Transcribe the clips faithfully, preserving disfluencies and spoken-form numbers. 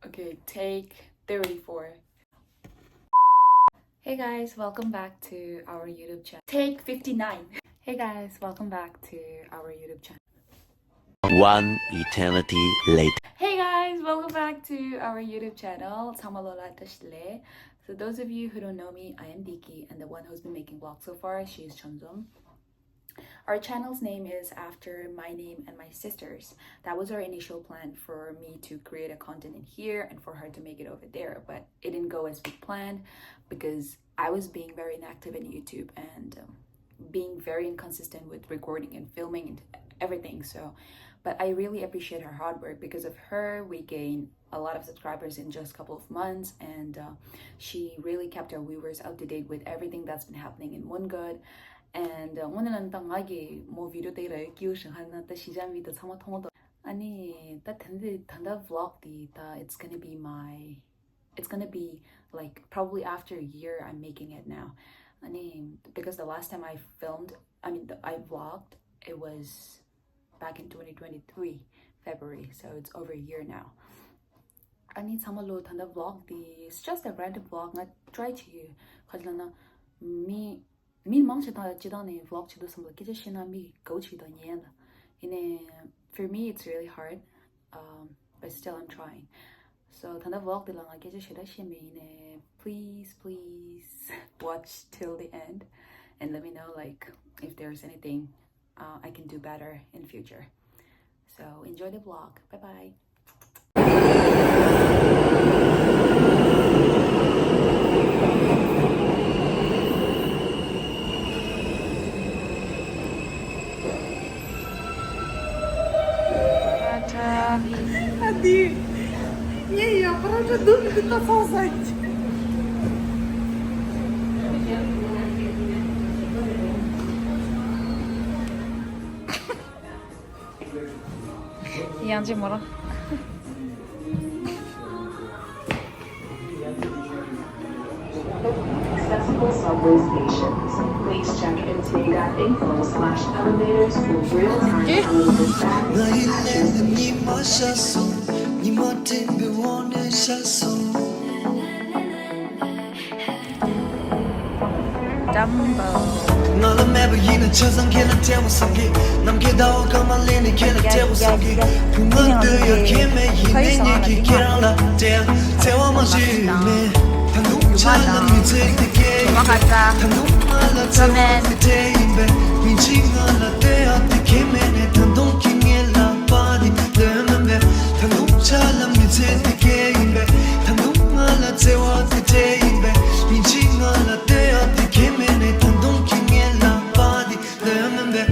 Okay, take thirty-four. Hey guys, welcome back to our YouTube channel. Take fifty-nine. Hey guys, welcome back to our YouTube channel. One eternity later. Hey guys, welcome back to our YouTube channel. ཚང་མ་ལོ་ལ་བཀྲ་ཤིས་བདེ་ལེགས. So those of you who don't know me, I am Diki, and the one who's been making vlogs so far, she is Chonzom. Our channel's name is after my name and my sister's. That was our initial plan for me to create a content in here and for her to make it over there, but it didn't go as we planned because I was being very inactive in YouTube and um, being very inconsistent with recording and filming and everything. So, but I really appreciate her hard work. Because of her, we gained a lot of subscribers in just a couple of months, and uh, she really kept our viewers up to date with everything that's been happening in Mungad. And uh, དངོས་གནས་ལ་ད་ང་གི་མོ་video་དེ་ར་ཀིའུ་ཧྲི་ཧན་ན་ད་ཤི་ཅང་བི་ད་ཚང་མ་མཐོང་ད། ཨ་ནི་ད་ད་ད་ད་vlog་དེ་ད་it's gonna be my, it's gonna be like probably after a year I'm making it now. ཨ་ནི་because the last time I filmed, I mean, the, I vlogged, it was back in twenty twenty-three February, so it's over a year now. ཨ་ནི་ཚང་མ་ལོ་ད་ད་vlog་དེ། It's just a random vlog. ང་try་བྱེད་ཀྱི་ཡོད། ག་ཅི་ལབ་ན། མི་མི་མང་ཆེ་དང་སྤྱི་བཏང་ནས་vlog་བྱེད་དུས་ཙམ་པ་སྐད་ཆ་བཤད་ན་མི་དགའ་བོ་བྱེད་དང་ཉན་ཡ་དང་། ཡིན་ནའི་for me it's really hard, um, but still I'm trying. So ད་ལྟ་vlog་འདི་ལ་ང་སྐད་ཆ་ཞེ་དྲག་བཤད་མེད། ཡིན་ནའི་please, please watch till the end and let me know, like, if there's anything uh, I can do better in future. So enjoy the vlog. Bye bye. ཡང་ཅི་མོ་རང་། Accessible subway stations. Please check N T A dot info slash elevators for real-time travel dispatches. ང་ལ་མེད་པ་ཡིན་ན་ཆ་ཚང་ཁྱེད་ལ་སྤྲད་པ་བསམ་གི། ནམ་མཁའི་ཟླ་བ་སྐར་མ་ལེན་ནས་ཁྱེད་ལ་སྤྲད་པ་བསམ་གི། བུ་ང་ལྟོས་ཡ་ཁྱེད་མེད་ཡིན་ནའི་ངེད་ཀྱིས་ཁྱེད་རང་ལ་སྤྲད་ཡ་བརྩེ་བ་མ་བྱེད་མེད། ད་དུང་ཆ་ལ་མི་ཚེ་འདི་སྐྱེལ་ཡིན་པས། ད་དུང་ང་ལ་བརྩེ་བ་འདི་སྤྲད་ཡིན་པས། ཡིན་གཅིག་ང་ལ་ལྟོས་ཡ་འདི་ཁྱེད་མེད་ནས་ད་དུང་ཁྱེད་ངའི་ལག་པ་འདི་ལོན་མིན་པས། ད་དུང་ཆ་ལ་མི་ཚེ་འདི་སྐྱེལ་ཡིན་པས། ད་དུང་ང་ལ་བརྩེ་བ་འདི་སྤྲད་ཡིན་པས། ཡིན་གཅིག་ང་ལ་ལྟོས་ཡ་འདི་ཁྱེད་མེད་ནས་ད་དུང་ཁྱེད་ངའི་ལག་པ་འདི་ལོན་མིན་པས།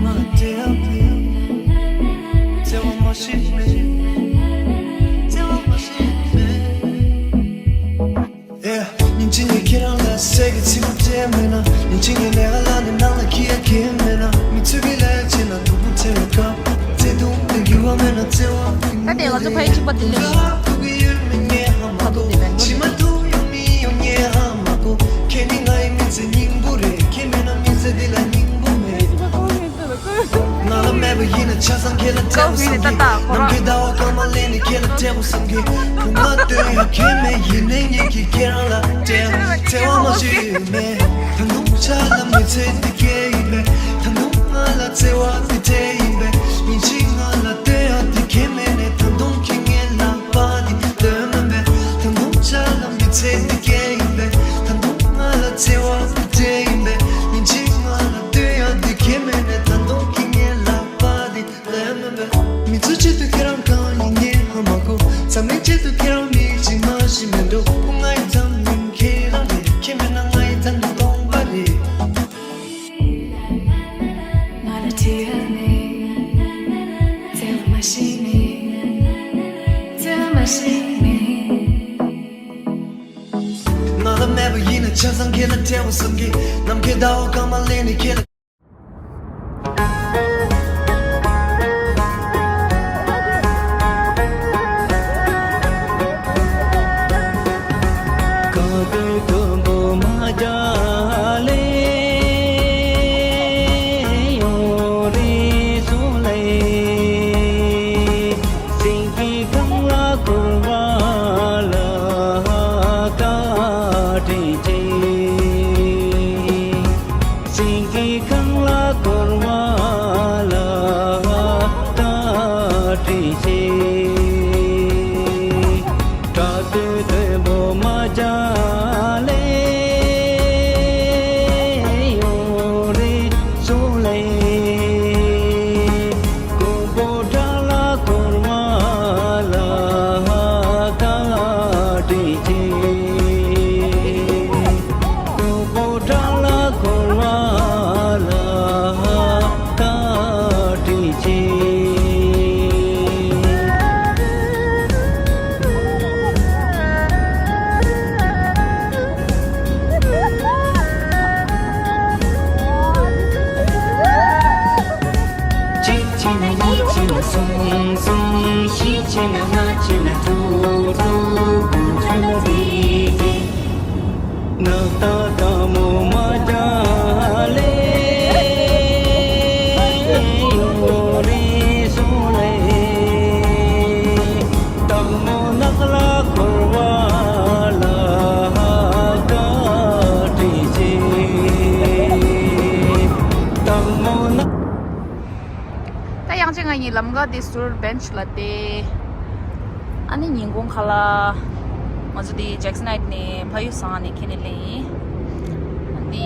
ང་ལ་སྤྲད་ཡ་འདི་བརྩེ་བ་མ་བྱེད་མེད། བརྩེ་བ་མ་བྱེད་མེད། Yeah, ཉིན་གཅིག་ངས་ཁྱེད་རང་ལ་ཟས་ཀྱི་ཚིག་པ་སྤྲད་མེད་ན། ཉིན་གཅིག་ངས་ལས་ཀ་ལ་ནི་ནང་ལ་འཁྱེར་ཡ་ཁྱེད་མེད་ན། མི་ཚོས་ཀྱི་ལས་བྱེད་ན་སྡུག་པོ་བྱེད་པའི་སྐབས། བརྩེ་དུང་དེ་འགྱུར་བ་མེད་ན་བརྩེ་བ་ད་དེ་ང་ཚོ་ཕ་ཡུལ་གཅིག་པ་དེ་ལས་ཐུག་གི་ཡོད་མེད་ངས་ཧ་མ་གོ། ཕྱི་མ་ཐུག་ཡོང་མི་ཡོང་ངས་ཧ་མ་གོ། ཁྱེད་ནི་ང་ཡི་མི་ཚེ་སྙིང་པོ་རེད། ཁྱེད་མེད་ན་མི་ཚེ་འདི་ལ་སྙིང་པོ་མེད། ང་ལ་མེད་པ་ཡིན་ན་ཆ་ཚང་ཁྱེད་ལ་སྤྲད་པ་བསམ་གི། ནམ་མཁའི་ཟླ་བ་སྐར་མ་ལེན་ནས་ཁྱེད་ལ་སྤྲད་པ་བསམ་གི། བུ་ང་ལྟོས་ཡ་ཁྱེད་མེད་ཡིན་ནའི་ངེད་ཀྱིས་ཁྱེད་རང་ལ་སྤྲད་ཡ་བརྩེ་བ་མ་བྱེད་མེད། ད་དུང་ཆ་ལ་མི་ཚེ་འདི་སྐྱེལ་ཡིན་པས། ད་དུང་ང་ལ་བརྩེ་བ་འདི་སྤྲད་ཡིན་པས། ཡིན་གཅིག་ང་ལ་ལྟོས་ཡ་འདི་ཁྱེད་མེད་ནས་ད་དུང་ཁྱེད་ངའི་ལག་པ་འདི་ལོན་མིན་པས། ད་དུང་ཆ་ལ་མི་ཚེ་འདི་སྐྱེལ་ཡིན་པས། ད་དུང་ང་ལ་བརྩེ་བ་འདི་སྤྲད་ཡིན་པས། ཡིན་གཅིག་ང་ལ་ལྟོས་ཡ་འདི་ཁྱེད་མེད་ནས་ད་དུང་ཁྱེད་ངའི་ལག་པ་འདི་ལོན་མིན་པས། མི་ཚོའི་ཆེད་དུ་ཁྱེད་རང་གང་ཡིན་ངས་ཧ་མ་གོ། འཛམ་གླིང་ཆེད་དུ་ཁྱེད་རང་མི་གཅིག་མ་གཞི་མེད་འགྲོ། ང་ཡི་འཛམ་གླིང་ཁྱེད་རང་རེད། ཁྱེད་མེད་ན་ང་ཡི་འཛམ་གླིང་སྟོང་པ་རེད། ང་ལ་བྲེལ་བ་མེད། བརྩེ་བ་མ་ཤེས་མེད། བརྩེ་བ་མ་ཤེས་མེད། ང་ལ་མེད་པ་ཡིན་ན་ཆ་ཚང་ཁྱེད་ལ་སྤྲད་པ་བསམ་གི། ནམ་མཁའི་ཟླ་བ་སྐར་མ་ལེན་ནས་ཁྱེད་ལ། གི་གང་ལ་འཁོར་བ་ལ་བཀའ་དྲིན་ཆེ། དྲག་པོའི་དོན་པོ་མ་བྱ་ལེ། ཡོ་རེ་སོ་ལེ། མགོན་པོ་བྲག་ལ་འཁོར་བ་ལ་བཀའ་དྲིན་ཆེ། མགོན་པོ་བྲག་ལ་འཁོར་བ་ལ་བཀའ་དྲིན་ཆེ། གཅིག་བྱས་ན་གཉིས་བྱས་ན་གསུམ་གསུམ། བཞི་བྱས་ན་ལྔ་བྱས་ན་དྲུག་དྲུག་དྲུག་བརྩོན་འགྲུས་ཀྱིས། ནགས་ད་ད་མོ་མ་རྒྱ་ལེ། ཡོ་རེ་སོ་ལེ། སྟག་མོ་ནགས་ལ་འཁོར་བ་ལ་བཀའ་དྲིན་ཆེ། སྟག་མོ་ནགས། ད་དབྱངས་ཅན་ང་གཉིས་ལམ་ཀ་དེ་ཟུར་བེན་ཆི་ལ་བལྟས། ཨ་ནི་ཉིན་གུང་ཁ་ལ་ང་ཚོ་དེ་ཇེག་སན་ཧའིཊ་ནས་ཕ་ཡུལ་ཟ་ཁང་ནས་ཁྱེར་ནས་སླེབས་ཡིན། ཨ་ནི་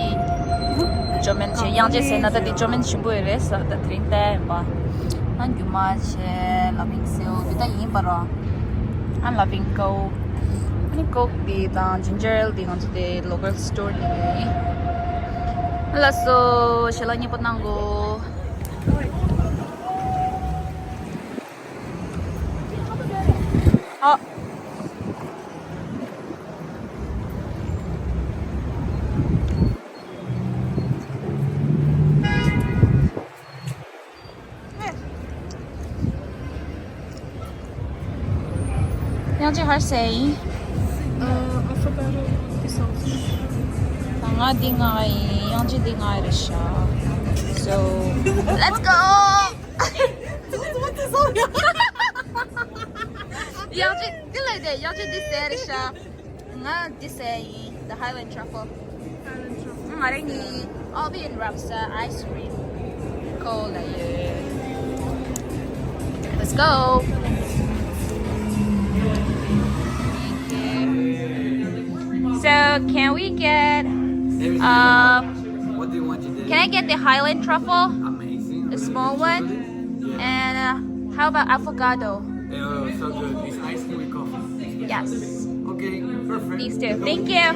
ཅོ་མིན་བྱས། དབྱངས་ཅན་ཟེར་ན་ད་དེ་ཅོ་མིན་ཞིམ་པོ་ཡོད་རེད་ཟེར། ད་དེ་རིང་བལྟས་ཡིན་པ། ཨ་རྒྱུ་མ་བྱས། ལ་ཕིང་སེའུ་དེ་ད་ཡིན་པ་ར། ཨ་ལ་ཕིང་ཀོག་ཨ་ནི་ཀོག་དེ་དང་ཇིན་ཇར་ཨེལ་དེ་ང་ཚོ་དེ་ལོ་ཀལ་སི་ཊོར་ནས་ཉོས་ཡིན། ཨ་ལགས་སོ། ཞལ་ལག་མཉེས་པོ་གནང་གོ། ཨ། དབྱངས་ཅན་ག་རེ་ཟ་ཡིན། ཨ། ཨ་ཕོ་ཀ་ཌོ་དེ་ཟ་གི་ཡིན། ད་ང་འདི་མངགས་ཡིན། དབྱངས་ཅན་འདི་མངགས་རེད་ཤག So, let's go! དབྱངས་ཅན་འདི་ལ་བསྡད། དབྱངས་ཅན་འདི་ཟ་རེད་ཤག་ང་འདི་ཟ་ཡིན། The Highland Truffle. Highland Truffle. ང་རང་གཉིས། I'll be in Ramsa ice cream. Cool, yeah. Let's go. So, can we get, uh, What do you want to do? Can I get the Highland Truffle? Amazing. A small one? Yeah. And, uh, how about avocado? Oh, so good. It's ice cream with coffee. Yes. Okay, perfect. These two. Thank you.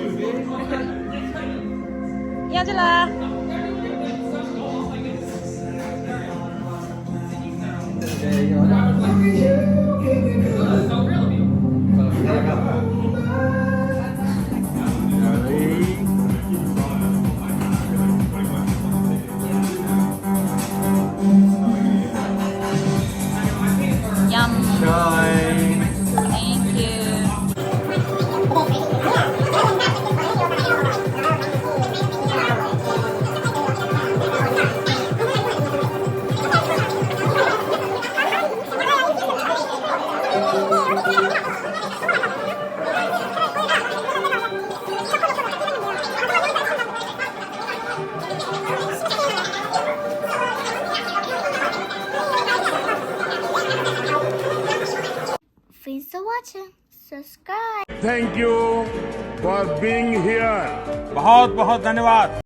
དབྱངས་ཅན་ལགས། Yum. Thank you. Thanks for watching. Subscribe. Thank you for being here. बहुत बहुत धन्यवाद।